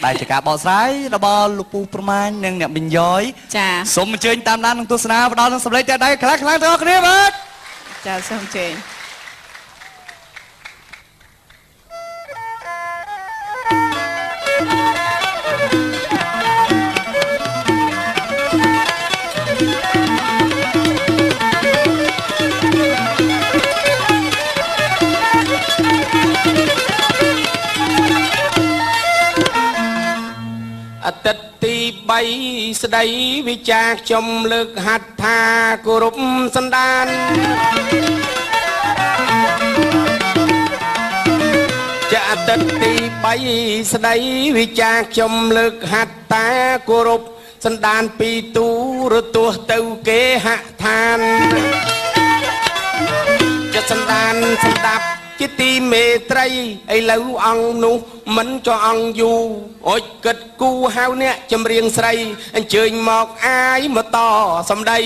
ដែលជាការបកស្រាយរបស់លោកពូប្រមាញនិងអ្នកមីងយ៉យ ចា សូមអញ្ជើញតាមដាននិងទស្សនាផ្ដល់នឹងសម្លេងតែដៃខ្លាំងខ្លាំងទាំងអស់គ្នាបាទ ចាសូមអញ្ជើញ អាទិត្យទី3ស្ដីវិចារខ្ញុំលើកហាត់ថាគោរពសន្តានចាអាទិត្យទី3ស្ដីវិចារខ្ញុំលើកហាត់តាគោរពសន្តានពីទូរទស្សន៍ទៅគេហដ្ឋានចិត្តសន្តានសម្ដាប់ជាទីមេត្រីឥឡូវអង្គនោះមិនក៏អង្គយូរអុចគិតគូហៅអ្នកចម្រៀងស្រីអញ្ជើញមកអាយមកតសំដី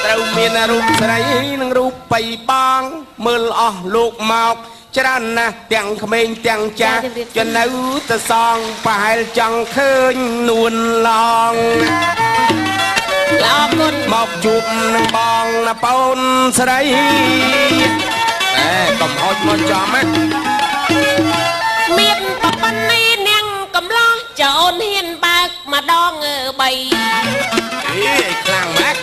ត្រូវមានរូបស្រីនិងរូបបៃបងមើលអស់លោកមកច្រើនណាស់ទាំងក្មេងទាំងចាស់ចនៅទៅសងប្រហែលចង់ឃើញនួនឡង ល្អគុណ មកជួបនឹងបងណាប្អូនស្រីអេកុំហុចមកចំណា មានប្រពន្ធនេះនាងកំឡោះចអូនហ៊ានបើកម្ដងបី អេខ្លាំងម៉េច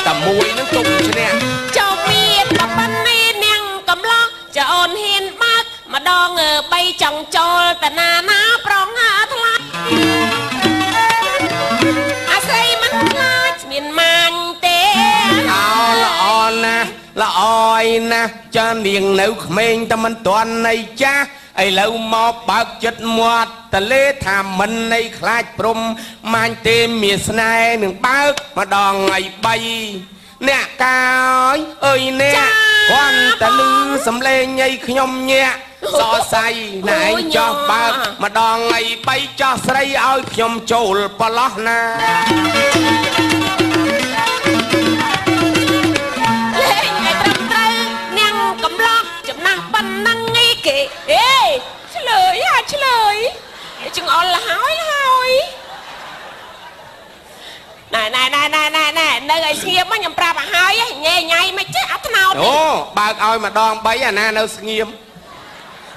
តែមួយនឹងទុំឈ្នះ ចូលមានប្រពន្ធនេះនាងកំឡោះចអូនហ៊ានបើកម្ដងបីចង់ចូលតាណាណាប្រងថ្លៃអាស្រីមិនខ្លាចស្មានម៉ាញ់ទេ អោល្អណាស់ល្អឯណាស់ចានាងនៅក្មេងតែមិនទាន់នៃចាស់ឥឡូវមកបើកចិត្តមាត់តលេថាមិននៃខ្លាចព្រំម៉ាញ់ទេមានស្នេហ៍នឹងបើកម្ដងឲ្យបីអ្នកកាយអើយអ្នកគាត់តែលឺសំលេងអីខ្ញុំញាក់សរសៃណែឯងចោះបើកម្ដងអីបីចោះស្រីឲ្យខ្ញុំចូលប្រឡោះណា លេងឲ្យត្រឹមត្រូវនាងកំឡោះចំណាស់ប៉ុណ្ណឹងឯគេអេឆ្លើយហាឆ្លើយចង្អុលហើយហើយណែណែណែណែណែណែនៅឲ្យស្ងៀមខ្ញុំប្រាប់ឲ្យហើយញ៉ែញ៉ៃមិនចេះអត់ថ្នោត អូបើកឲ្យម្ដង3អាណានៅស្ងៀម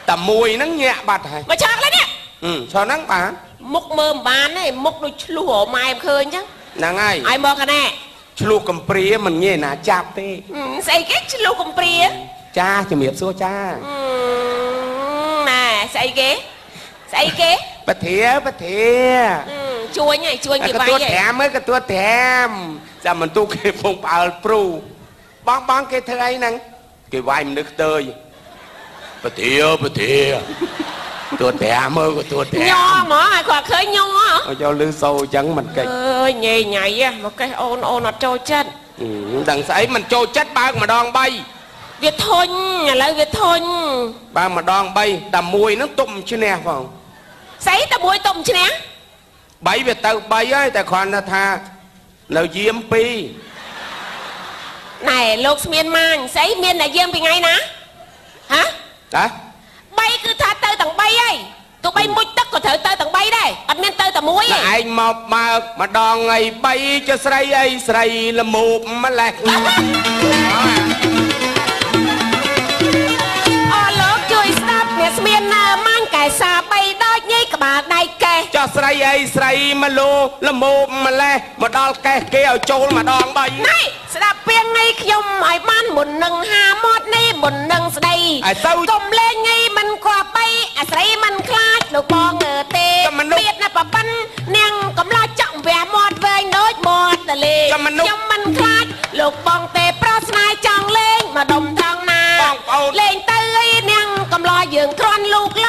តែមួយហ្នឹងញាក់បាត់ហើយ មកឆាកឡើយនេះ ឆហ្នឹងបាន មុខមើលមិនបានទេមុខដូចឆ្លោះរម៉ែមិនឃើញអញ្ចឹង ហ្នឹងហើយ ឲ្យមកកណែ ឆ្លោះកំព្រាមិនងាយណាចាប់ទេ ស្អីគេឆ្លោះកំព្រា ចាជំរាបសួរចា ណែស្អីគេស្អីគេ ពធាពធា ជួញហើយជួញគេវាយ ហើយកទួត្រាំហើយកទួត្រាំចាំមិនទូគេពងផ្អើលព្រូបងបងគេធ្វើអីហ្នឹងគេវាយមនុស្សខ្ទើយពធាពធាទួត្រាំមើលក៏ទួត្រាំ ញ័រហ្មងឲ្យគាត់ឃើញញ័រ ឲ្យចូលលឺសូអញ្ចឹងមិនកិច្ច អើយញ៉ៃញ៉ៃមកកេះអូនអូនអត់ចូលចិត្ត ដឹងស្អីមិនចូលចិត្តបើកម្ដង3 វាធុញឥឡូវវាធុញ បើកម្ដង3តែមួយហ្នឹងទុំឈ្នះផង ស្អីតែមួយទុំឈ្នះ 3វាទៅ3ហើយតែគ្រាន់តែថានៅយាម2 ណែលោកស្មានម៉ាញស្អីមានតែយាមពីថ្ងៃណាហ៎ តា 3គឺថាទៅទាំង3ហើយទោះបីមុជទឹកក៏ត្រូវទៅទាំង3ដែរអត់មានទៅតែមួយទេ ឯងមកបើកម្ដងអី3ចុះស្រីអីស្រីល្មោបម្លេះ អលោកជួយស្ដាប់អ្នកស្មានណាម៉ាញ់កែសាបីដូចញីក្បាលដៃកេះ ចុះស្រីអីស្រីមកលោល្មោបម្លេះមកដល់កេះគេឲ្យចូលម្ដង3 ណែស្ដាប់ពីថ្ងៃខ្ញុំឲ្យបានមុននឹងហាមាត់នេះមុននឹងស្ដី ឲ្យទៅ កុំលេងញីមិនគប្បីអាស្រីមិនខ្លាចលោកបងទេទៀតណាប្រប៉ិននាងកំឡោះចង់វះមាត់វែងដូចមាត់តលេខ្ញុំមិនខ្លាចលោកបងទេប្រុសស្នេហ៍ចង់លេងមកដុំត្រង់ណា បងប្អូន លេងទៅអីនាងកំឡោះយើងគ្រាន់លូកល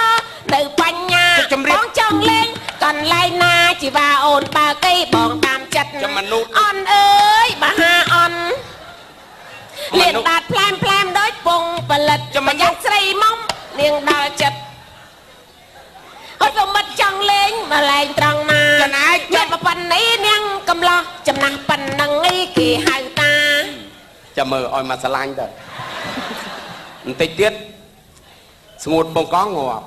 នៅបញ្ញាបងចង់លេងកន្លែងណាជីវ៉ាអូនបើកីបងតាមចិត្តអន់អើយបាហាអន់លៀនដាតផ្លែមផ្លែមដូចពងផលិតប្រយ័ត្នស្រីមុំនាងដល់ចិត្តអត់ទៅមិត្តចង់លេងមកលែងត្រង់ណា ចំណែក ចិត្តប៉ុណ្ណេះនាងកំឡោះចំណាស់ប៉ុណ្ណឹងអីគេហៅតា ចាំមើលឲ្យមកស្រឡាញ់ទៅបន្តិចទៀតស្ងួតពងកងងាប់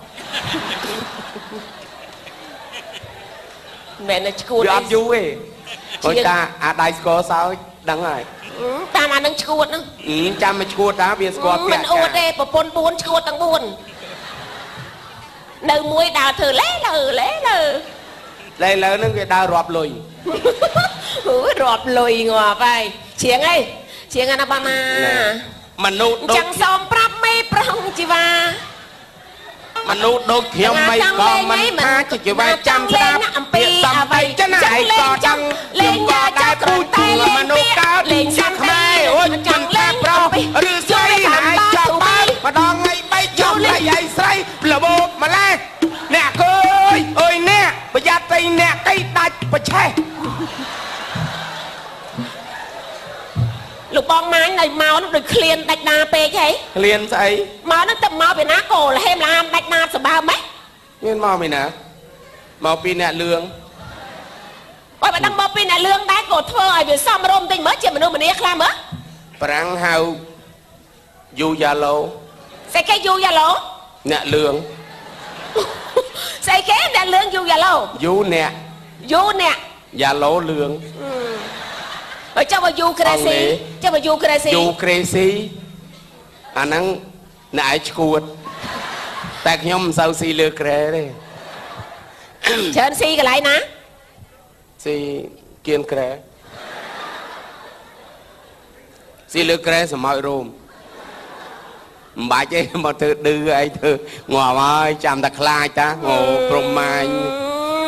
មែនឈួត វាអត់យូរទេ អូយតាអាដៃស្គរសើចដឹងហើយ តាមអានឹងឈួតហ្នឹង ចាំមកឈួតតាវាស្គាល់ពាក្យ មិនអួតទេ ប្រពន្ធ4ឈួតទាំង4 នៅមួយដើរធ្វើលេលើលេលើ លេលើហ្នឹងគេដើររាប់លុយ អូរាប់លុយងាប់ហើយ ច្រៀងអីច្រៀងអាណាបាណា មនុស្ស ចឹងសូមប្រាប់មេប្រុងជីវ៉ា មនុស្សដូចខ្ញុំមិនក៏មិនថាជាជីវ៉ា ចាំស្ដាប់ពាក្យសំដីចិនឯងក៏ដឹង លេងក៏ដែរពូជមនុស្សកើតលេងជាខ្មែរ អូយចាំតែប្រុសឬស្រី ហើយចប់បើកម្ដងថ្ងៃបីចប់ហើយ ឯងស្រីលបោម្លេះអ្នកអើយអើយ អ្នកប្រយ័ត្នតែអ្នកកៃដាច់ប្រឆេះ។ លោកបងម៉ាញនៅមកនោះដូចឃ្លានដាច់ដាពេកហី ឃ្លានស្អី មកនោះទៅមកពីណា ក៏លហេមលហាមដាច់ដាសម្បើមហ៎ មានមកពីណា មកពីអ្នកលឿង អូយបើដឹងមកពីអ្នកលឿងដែរ ក៏ធ្វើឲ្យវាសមរម្យតិចមើល ជាមនុស្សម្នាខ្លះមើល ប្រាំងហៅយូយ៉ាឡូ ស្អីគេយូយ៉ាឡូ អ្នកលឿង ស្អីគេអ្នកលឿង យូយ៉ាឡូ យូអ្នក យូអ្នក យ៉ាឡូលឿង ហើយចុះបើយូក្រេស៊ី ចុះបើយូក្រេស៊ី យូក្រេស៊ីអាហ្នឹងអ្នកឯងឈួត តែខ្ញុំមិនសូវស៊ីលើក្រែទេ ច្រើនស៊ីកន្លែងណា ស៊ីគៀនក្រែ ស៊ីលើក្រែសមោចរោម មិនបាច់ទេ មកធ្វើឌឺអីធ្វើងាប់ហើយ ចាំតែខ្លាចតាអូព្រំម៉ាញ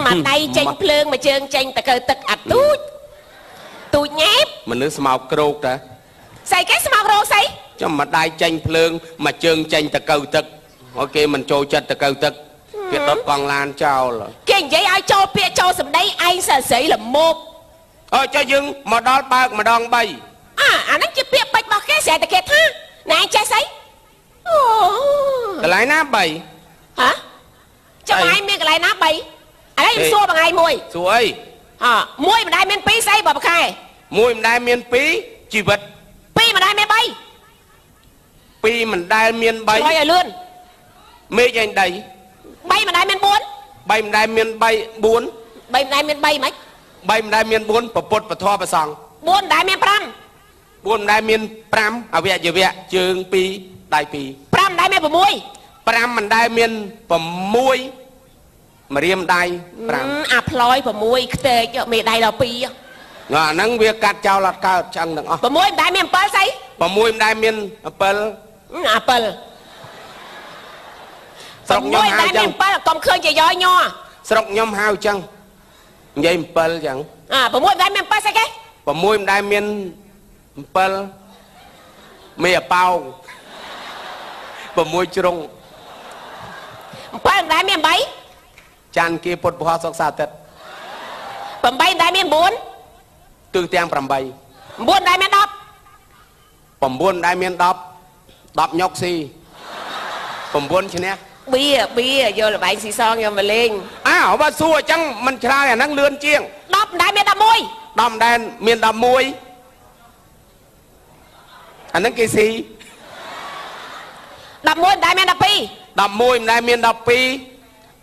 មួយដៃចេញភ្លើង មួយជើងចេញតកើទឹក អាទូចទូចញ៉ែប មនុស្សស្មោកគ្រោកតា ស្អីគេស្មោករោស្អី ចាំមួយដៃចេញភ្លើង មួយជើងចេញតកើទឹក អូគេមិនចូលចិត្តតកើទឹក គេដុតកង់ឡានចោល គេនិយាយឲ្យចូលពាក្យចូលសម្ដីឯងសរសៃល្មោប អូចុះយើងមកដល់បើកម្ដង3 អាអាហ្នឹងជាពាក្យពេចន៍របស់គេ ស្រែតែគេថាណែឯងចេះស្អី អូកន្លែងណា3 ហ៎ ចាំឯងមានកន្លែងណា3 ឥឡូវខ្ញុំសួរមួយថ្ងៃមួយ សួរអី អមួយមិនដែលមាន2ស្អីបើប្រខែ មួយមិនដែលមាន2ជីវិត 2មិនដែលមាន3 2មិនដែលមាន3 ឆ្លើយឲ្យលឿន មេឃឯងដី 3មិនដែលមាន4 3មិនដែលមាន3 4 3មិនដែលមាន3ហ្មង 3មិនដែលមាន4 ពពុទ្ធពធប្រសង់ 4មិនដែលមាន5 4មិនដែលមាន5អវយវៈជើង2ដៃ2 5មិនដែលមាន6 5មិនដែលមាន6 ម្រាមដៃ5 អាផ្លយ6ខ្ទេចមេដៃដល់2 អាហ្នឹងវាកាត់ចោលអត់កើតឆ្អឹងទាំងអស់ 6មិនដែលមាន7ស្អី 6មិនដែលមាន7 អា7 ស្រុកខ្ញុំហៅចឹង 7កុំឃើញជាយ៉យញ័រ ស្រុកខ្ញុំហៅចឹងនិយាយ7ចឹង អា6មិនដែលមាន7ស្អីគេ 6មិនដែលមាន7មេអប៉ោង6ជ្រុង 7មិនដែលមាន8 ច័ន្ទគេពុទ្ធពហសុកសាទិត្យ 8មិនដែលមាន9 ទិសទាំង8 9មិនដែលមាន10 9មិនដែលមាន10 10ញុកស៊ី9ឈ្នះ បៀបៀយកលបែងស៊ីសងយកមកលេង អើបើសួរអញ្ចឹងមិនឆ្លើយអាហ្នឹងលឿនជាង 10មិនដែលមាន11 10មិនដែលមាន11អាហ្នឹងគេស៊ី 11មិនដែលមាន12 11មិនដែលមាន12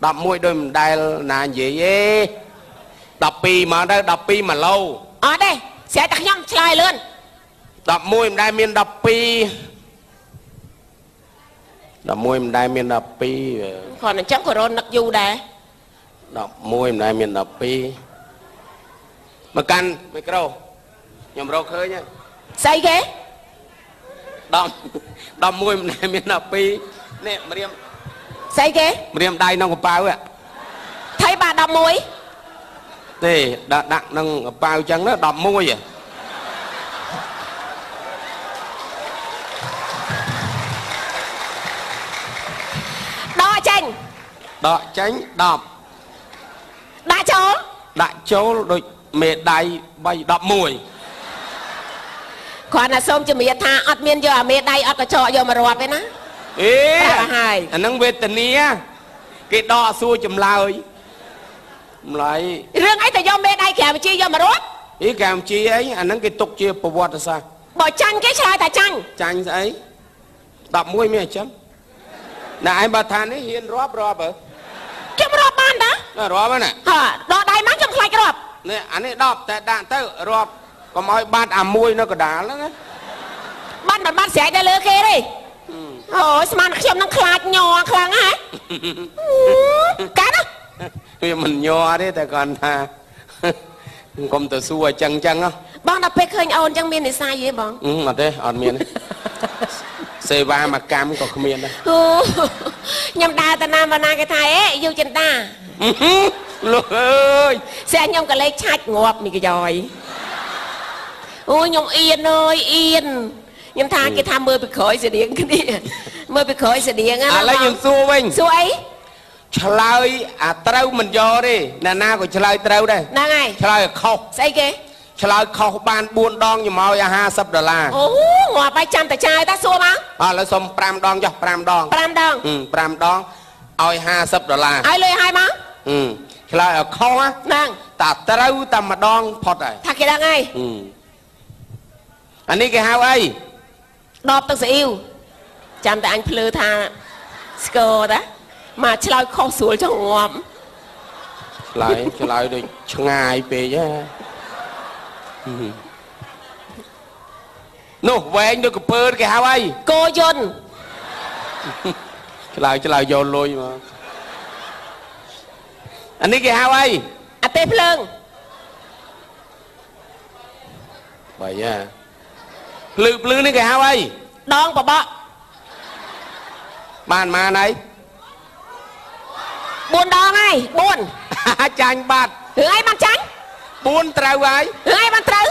11ដូចមិនដែលណានិយាយទេ12មកទៅ12 1ឡូ អត់ទេស្រែតែខ្ញុំឆ្លើយលឿន 11មិនដែលមាន12 11មិនដែលមាន12 គ្រាន់តែអញ្ចឹងក៏រនឹកយូរដែរ 11មិនដែលមាន12មកកាន់មីក្រូខ្ញុំរកឃើញហើយ ស្អីគេ 10 11មិនដែលមាន12នេះម្រាម ស្អីគេ ម្រាមដៃក្នុងកប៉ៅ ថៃបាទ11 ទេដាក់ដាក់ក្នុងកប៉ៅអញ្ចឹងណា11 ដកចេញ ដកចេញ10 ដាក់ចូល ដាក់ចូលដូចមេដៃ3 11 គ្រាន់តែសូមជំរាបថាអត់មានយកអាមេដៃអត់កញ្ចក់យកមករាប់ទេណា អេ ហើយ អាហ្នឹងវេទនាគេដកសួរចម្លើយម្ល៉េះ រឿងអីតែយកមេដៃក្រៅវិជាយកមករាប់ អីក្រៅវិជាអីអាហ្នឹងគេទុកជាប្រវត្តិសាស្ត្រ បើចាញ់គេឆ្លើយថាចាញ់ ចាញ់ស្អី11មានអញ្ចឹងណាឯងបើថានេះហ៊ានរាប់រាប់ហ៎ បានតា រាប់ហ្នឹងណា ហ่าដកដៃមកខ្ញុំខ្លាចរាប់ នេះអានេះ10តែដាក់ទៅរាប់កុំឲ្យបាត់អាមួយនៅកដាលហ្នឹងណា បាត់មិនបាត់ស្រែកនៅលើគេទេអូយស្មានខ្ញុំនឹងខ្លាចញ័រខ្លាំងហ៎កាត់ វាមិនញ័រទេតែគាត់ថាកុំទៅសួរអញ្ចឹងអញ្ចឹង បងដល់ពេលឃើញអូនអញ្ចឹងមាននិស័យទេបង អត់ទេអត់មានសេវាមួយកម្មក៏គ្មានដែរ អូខ្ញុំដើរទៅណាមកណាគេថាអេយូចិន្តា លោកអើយ ស្អាខ្ញុំក៏លេខឆាច់ងាប់មីកយ៉យអូខ្ញុំអៀនអើយអៀនខ្ញុំថាគេថាមើលពីក្រោយស្តៀងគ្នាមើលពីក្រោយស្តៀងណា ឥឡូវខ្ញុំសួរវិញ សួរអី ឆ្លើយអាត្រូវមិនយកទេណាណាក៏ឆ្លើយត្រូវដែរ ហ្នឹងហើយ ឆ្លើយខុស ស្អីគេ ឆ្លើយខុសបាន4ដងខ្ញុំឲ្យ50ដុល្លារ អូងាប់ហើយចាំតែចាយតាសួរមក ឥឡូវសុំ5ដងចុះ5ដង 5ដង 5ដងឲ្យ50ដុល្លារ ឲ្យលុយឲ្យមក ឆ្លើយឲ្យខុស ហ្នឹង តាត្រូវតែម្ដងផុតហើយ ថាគេដឹងហើយ អានេះគេហៅអី ដបទឹកស៊ីអ៊ីវចាំតែអញភ្លឺថាស្គរតាមកឆ្លើយខុសស្រួលចង់ងាប់ ឆ្លើយឆ្លើយដូចឆ្ងាយពេកហ៎នោះវែងដូចកពើគេហៅអី គោយន្ត ឆ្លើយឆ្លើយយកលុយមកអានេះគេហៅអី អាទេភ្លើង បីហ่าភ្លឺភ្លឺនេះគេហៅអី ដងបបក បានម៉ានហើយ 4ដងហើយ4 ចាញ់បាត់ រឿងអីបានចាញ់ 4ត្រូវហើយ រឿងអីបានត្រូវ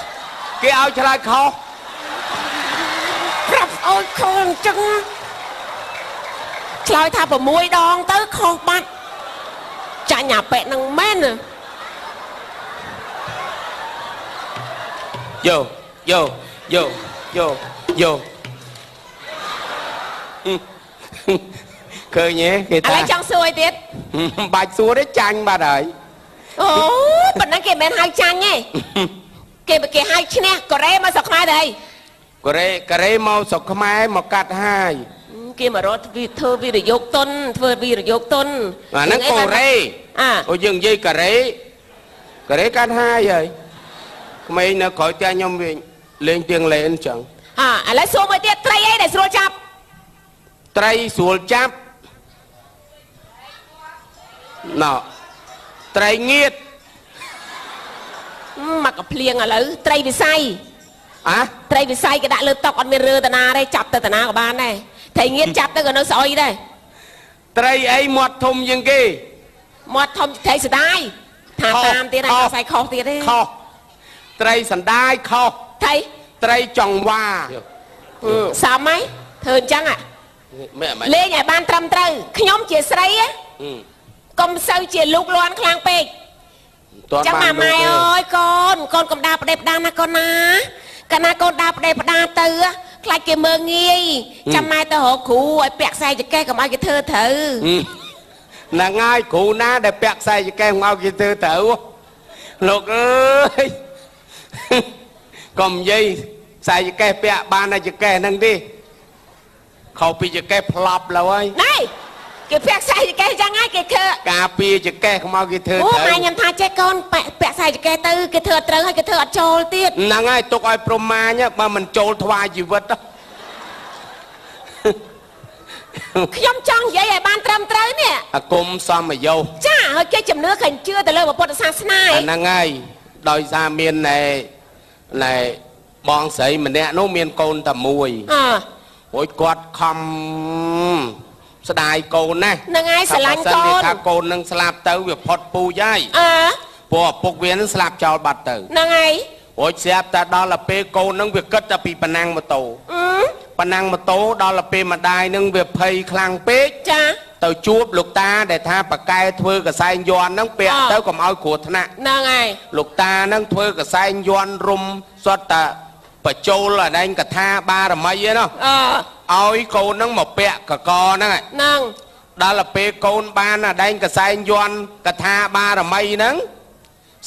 គេឲ្យឆ្លើយខុស ប្រាប់ឲ្យខុសអញ្ចឹងឆ្លើយថា6ដងទៅខុសបាត់ចាញ់អាប៉ែនឹងមែន យោយោយោយោយោឃើញទេគេថា ឥឡូវចង់សួរអីទៀត បាច់សួរទេចាញ់បាត់ហើយ អូប៉ុណ្ណឹងគេមិនមែនហៅចាញ់ទេគេគេហៅឈ្នះកូរ៉េមកស្រុកខ្មែរទៅអី កូរ៉េកូរ៉េមកស្រុកខ្មែរមកកាត់ហើយ គេមករត់ធ្វើវិរយោគតុនធ្វើវិរយោគតុន អាហ្នឹងកូរ៉េអូយើងនិយាយកូរ៉េកូរ៉េកាត់ហើយហើយក្មេងនៅក្រោយផ្ទះខ្ញុំវិញលេងទៀងលេនអញ្ចឹង អាឥឡូវសួរមួយទៀតត្រីអីដែលស្រួលចាប់ ត្រីស្រួលចាប់ណ៎ត្រីងៀត មកកភ្លៀងឥឡូវត្រីវិស័យ អាត្រីវិស័យគេដាក់លើតុអត់មានរើតាណាទេចាប់ទៅតាណាក៏បានដែរត្រីងៀតចាប់ទៅក៏នៅស្អុយដែរ ត្រីអីមាត់ធំជាងគេ មាត់ធំត្រីសដាយថាតាមទៀតហើយខ្សែខុសទៀតទេ ខុសត្រីសណ្ដាយខុស ត្រីត្រីចង្វា សមហើយធ្វើអញ្ចឹងលេងឲ្យបានត្រឹមត្រូវខ្ញុំជាស្រីកុំសូវជាលូកលាន់ខ្លាំងពេកចឹងម៉ាម៉ែអើយកូនកូនកុំដើរផ្ដេសផ្ដាសណាកូនណាកាលណាកូនដើរផ្ដេសផ្ដាសទៅខ្លាចគេមើងងាយចាំម៉ែទៅរកគ្រូឲ្យពាក់ខ្សែចកេះកុំឲ្យគេធ្វើត្រូវ ហ្នឹងហើយគ្រូណាដែលពាក់ខ្សែចកេះកុំឲ្យគេធ្វើត្រូវលោកអើយកុំនិយាយខ្សែចកេះពាក់បានតែចកេះហ្នឹងទេខុសពីចកេះផ្លប់ឡើយ ណែគេពាក់ខ្សែចកេះចឹងហើយគេធ្វើ ការពារចកេះកុំឲ្យគេធ្វើត្រូវ អូម៉ែខ្ញុំថាចេះកូនពាក់ខ្សែចកេះទៅគេធ្វើអត់ត្រូវហើយគេធ្វើអត់ចូលទៀត ហ្នឹងហើយទុកឲ្យព្រមាញបើមិនចូលថ្វាយជីវិត ខ្ញុំចង់និយាយឲ្យបានត្រឹមត្រូវនេះ អាគមសមយោ ចាហើយគេជំនឿគេជឿទៅលើពុទ្ធសាសនា ហ្នឹងហើយដោយសារមានណែណែបងស្រីម្នាក់នោះមានកូនតែមួយអូយគាត់ខំស្ដាយកូនណា ហ្នឹងហើយស្រឡាញ់កូន ថាកូននឹងស្លាប់ទៅវាផុតពូជហើយ អើព្រោះឪពុកវានឹងស្លាប់ចោលបាត់ទៅ ហ្នឹងហើយ អូយស្រាប់តែដល់ទៅពេលកូននឹងវាគិតតែពីប៉ណាំងម៉ូតូប៉ណាំងម៉ូតូដល់ទៅពេលម្ដាយនឹងវាភ័យខ្លាំងពេក ចាទៅជួបលោកតាដែលថាប៉កែធ្វើកសែងយន់ហ្នឹងពាក់ទៅកុំឲ្យគ្រោះថ្នាក់ ហ្នឹងហើយ លោកតាហ្នឹងធ្វើកសែងយន់រុំសុទ្ធតែបញ្ចូលអាដែងកថាបារមីឯណោះ ឲ្យកូនហ្នឹងមកពាក់កកហ្នឹង ហ្នឹង ដល់ទៅពេលកូនបានអាដែងកសែងយន់កថាបារមីហ្នឹង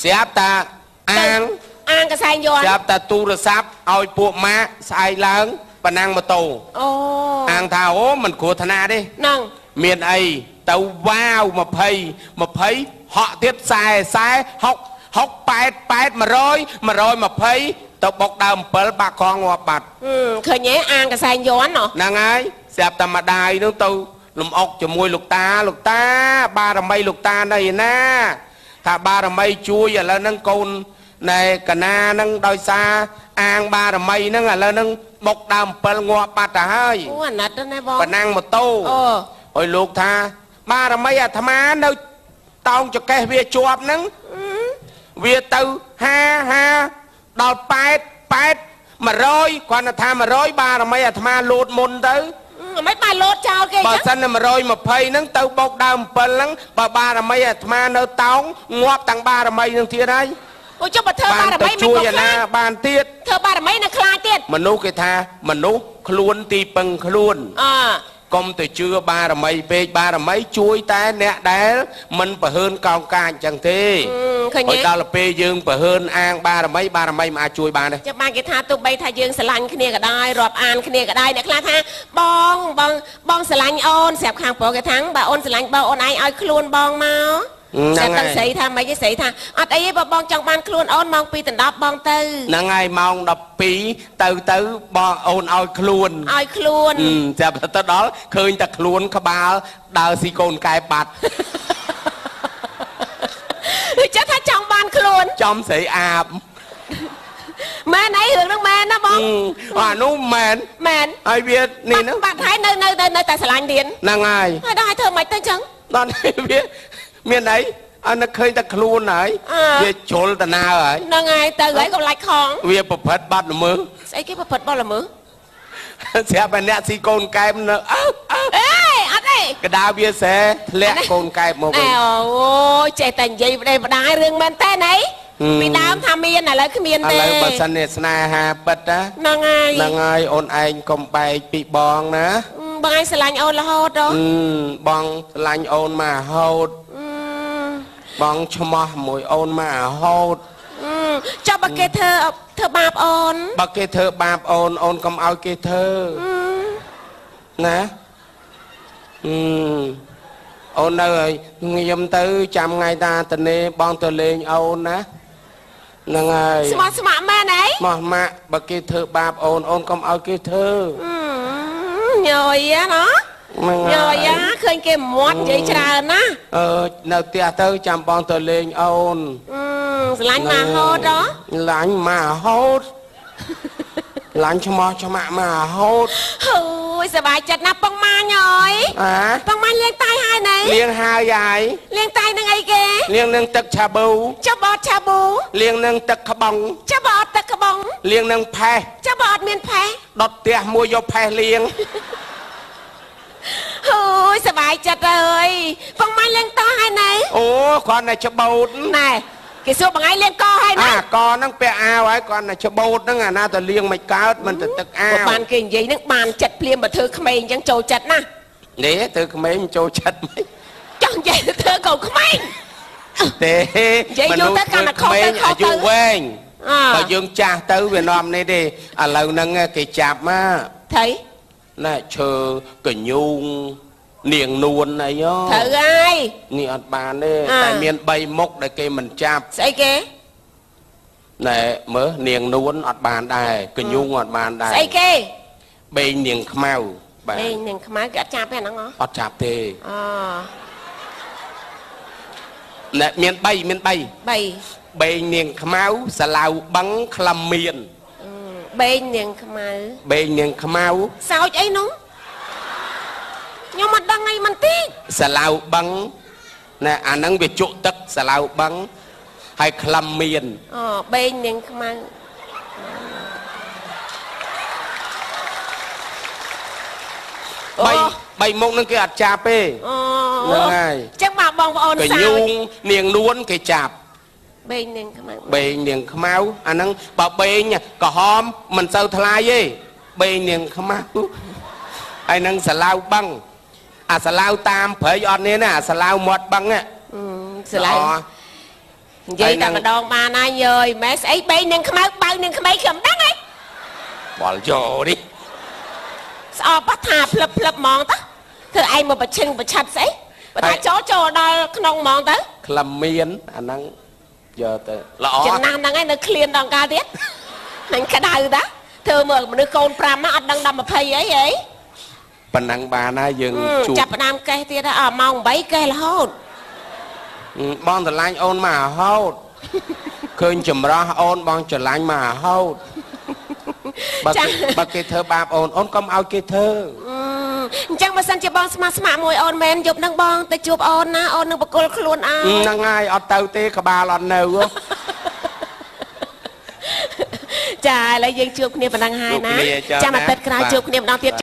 ស្រាប់តាអាងអាងកសែងយន់ ស្រាប់តាទូរស័ព្ទឲ្យពួកម៉ាក់ស្អែកឡើងប៉ណាំងម៉ូតូ អូ អាងថាអូមិនគ្រោះថ្នាក់ទេ ហ្នឹង មានអីទៅវ៉ាវ20 20ហក់ទៀត40 40 60 60 8 8 100 120ទៅបុកដើម7បាក់កងងាប់បាត់ឃើញទេអាងកសែងយន់ហ្នឹងហើយស្រាប់តែម្ដាយនោះទៅលំអុកជាមួយលោកតាលោកតាបារមីលោកតានៅឯណាថាបារមីជួយឥឡូវហ្នឹងកូនណែកណាហ្នឹងដោយសារអាងបារមីហ្នឹងឥឡូវហ្នឹងបុកដើម7ងាប់បាត់ទៅហើយអូអាណិតណាបងប៉ណ្ណាំងម៉ូតូអូហើយលោកថាបារមីអាត្មានៅតោងចកេះវាជាប់ហ្នឹងវាទៅ50 50ដល់8 8 100គ្រាន់តែថា100បារមីអាត្មាលោតមុនទៅមិនបានលោតចោលគេបើសិនតែ120ហ្នឹងទៅបោកដើម7ហ្នឹងបើបារមីអាត្មានៅតោងងាប់ទាំងបារមីហ្នឹងទៀតហើយអូចុះបើធ្វើបារមីមិនជួយអាណាបានទៀតធ្វើបារមីនៅខ្លាចទៀតមនុស្សគេថាមនុស្សខ្លួនទីពឹងខ្លួនអកុំទៅជឿបារមីពេកបារមីជួយតែអ្នកដែលមិនប្រហើនកោងកាចអញ្ចឹងទេឃើញទេដល់ពេលយើងប្រហើនអាងបារមីបារមីមិនអាចជួយបានទេចាំបានគេថាទោះបីថាយើងស្រឡាញ់គ្នាក៏ដោយរាប់អានគ្នាក៏ដោយអ្នកខ្លះថាបងបងបងស្រឡាញ់អូនស្រាប់ខាងប្រុសគេថាបើអូនស្រឡាញ់បងអូនឯងឲ្យខ្លួនបងមកស្រាប់តែស្រីថាមិនទេស្រីថាអត់អីទេបើបងចង់បានខ្លួនអូនម៉ោង2ដល់10បងទៅហ្នឹងហើយម៉ោង12ទៅទៅបងអូនឲ្យខ្លួនឲ្យខ្លួនស្រាប់ទៅដល់ឃើញតែខ្លួនក្បាលដើរស៊ីកូនកែបាត់ចិត្តថាចង់បានខ្លួនចំស្រីអាបមែនអីរឿងហ្នឹងមែនណាបងអានោះមែនមែនហើយវានេះហ្នឹងបាត់ហើយនៅនៅតែស្រឡាញ់ទៀតហ្នឹងហើយហើយដល់ឲ្យធ្វើមិនទៅចឹងដល់វាមានអីអត់នឹកឃើញតែខ្លួនហើយវាជ្រុលតណើហើយហ្នឹងហើយទៅហើយកុំឡាច់ខងវាប្រព្រឹត្តបាត់ល្មើស្អីគេប្រព្រឹត្តបាត់ល្មើស្រាប់តែអ្នកស៊ីកូនកែបនៅអើអេអត់ទេកដាវាសែធ្លាក់កូនកែបមកវិញអូយចេះតែនិយាយប្តីប្តាយរឿងមែនតើណៃពីដើមថាមានឥឡូវគ្មានទេឥឡូវបើសិននេះស្នេហាពិតណាហ្នឹងហើយហ្នឹងហើយអូនឯងកុំបែកពីបងណាបងឯងស្រឡាញ់អូនរហូតហ៎បងស្រឡាញ់អូនមករហូតបងឆ្មោះមួយអូនមករហូតចុះបើគេធ្វើបាបអូនបើគេធ្វើបាបអូនអូនកុំឲ្យគេធ្វើណាអូននៅហើយខ្ញុំទៅចាំថ្ងៃតាតនេបងទៅលេងអូនណាហ្នឹងហើយស្មោះស្ម័គ្រមែនអីស្មោះម៉ាក់បើគេធ្វើបាបអូនអូនកុំឲ្យគេធ្វើញយណាញយឃើញគេមាត់និយាយច្រើនណានៅផ្ទះទៅចាំបងទៅលេងអូនស្រឡាញ់មកហូតហ៎ឡាញ់មកហូតឡាញ់ឆ្មោះឆ្មាក់មកហូតអូយសប្បាយចិត្តណាស់បងម៉ាញអើយបងម៉ាញលាងតៃហើយណែលាងហើយហើយលាងតៃនឹងអីគេលាងនឹងទឹកឆាប៊ូចុះបអត់ឆាប៊ូលាងនឹងទឹកក្បងចុះបអត់ទឹកក្បងលាងនឹងផេះចុះបអត់មានផេះដុតផ្ទះមួយយកផេះលាងអូយសប្បាយចិត្តអើយបងម៉ាញលាងតហើយណែអូគ្រាន់តែច្បូតណែគេសួរបងឯងលាងកហើយណាអាកហ្នឹងពាក់អាវហើយគ្រាន់តែច្បូតហ្នឹងអាណាទៅលាងមិនកើតមិនទៅទឹកអាវបានគេនិយាយហ្នឹងបានចិត្តភ្លាមបើធ្វើក្មេងអញ្ចឹងចូលចិត្តណានេះធ្វើក្មេងចូលចិត្តមិនចង់និយាយធ្វើកូនក្មេងទេនិយាយយូរទៅកាន់តែខុសទៅខុសទៅអាយុវែងបើយើងចាស់ទៅវានាំនេះទេឥឡូវហ្នឹងគេចាប់មកថៃណែឈើកញូងនាងនួនអីហ៎ត្រូវហើយនេះអត់បានទេតែមាន3មុខដែលគេមិនចាប់ស្អីគេណែមើលនាងនួនអត់បានដែរកញូងអត់បានដែរស្អីគេបេងនាងខ្មៅបាទបេងនាងខ្មៅគេអត់ចាប់ទេអាហ្នឹងហ៎អត់ចាប់ទេអូណែមាន3មាន3 3បេងនាងខ្មៅសាឡាវបឹងក្លំមានបេងនាងខ្មៅបេងនាងខ្មៅសោចអីនោះខ្ញុំអត់ដឹងអីមិនតិចសាឡាវបឹងណែអាហ្នឹងវាជក់ទឹកសាឡាវបឹងហើយក្លំមានអូបេងនាងខ្មៅបីមុខហ្នឹងគេអត់ចាប់ទេអូហ្នឹងហើយចឹងបាទបងប្អូនសាកញូងនាងនួនគេចាប់បេងនាងខ្មៅបេងនាងខ្មៅអាហ្នឹងបើបេងក្រហមមិនសូវថ្លៃទេបេងនាងខ្មៅហើយនឹងសាឡាវបឹងអាសាឡាវតាមព្រៃអត់នេះណាអាសាឡាវមាត់បឹងសាឡាវនិយាយតែម្ដងបានហើយយើយម៉ែស្អីបេងនាងខ្មៅបើនាងក្មេងខ្ញុំដឹងហីបលយោនេះស្អប់ថាភ្លឹបភ្លឹបហ្មងតា ធ្វើឯងមកប្រឈិងប្រឆាត់ស្អីបើថាចូលចូលដល់ក្នុងហ្មងទៅ ក្លឹមមានអាហ្នឹងយកទៅល្អ ចំណាស់ហ្នឹងឯងនៅឃ្លានដល់កាលទៀតហ្នឹងក្តៅតាធ្វើមើលមនុស្សកូន5អត់ដឹងដល់20អីអី ប៉ុណ្ណឹងបានហើយយើងជួប ចាប់ផ្ដើមកេះទៀតអម៉ោង8កេះរហូត បងស្រឡាញ់អូនមករហូតឃើញចម្រោះអូនបងស្រឡាញ់មករហូតបើគេធ្វើបាបអូនអូនកុំឲ្យគេធ្វើ អញ្ចឹងបើសិនជាបងស្មាស្មាមួយអូនមែនយប់នឹងបងទៅជួបអូនណាអូននឹងបកគលខ្លួនអើ ហ្នឹងហើយអត់ទៅទេក្បាលអត់នៅ ចាឥឡូវយើងជួបគ្នាប៉ុណ្ណឹងហើយណាចាំអាទិត្យក្រោយជួបគ្នាម្ដងទៀត។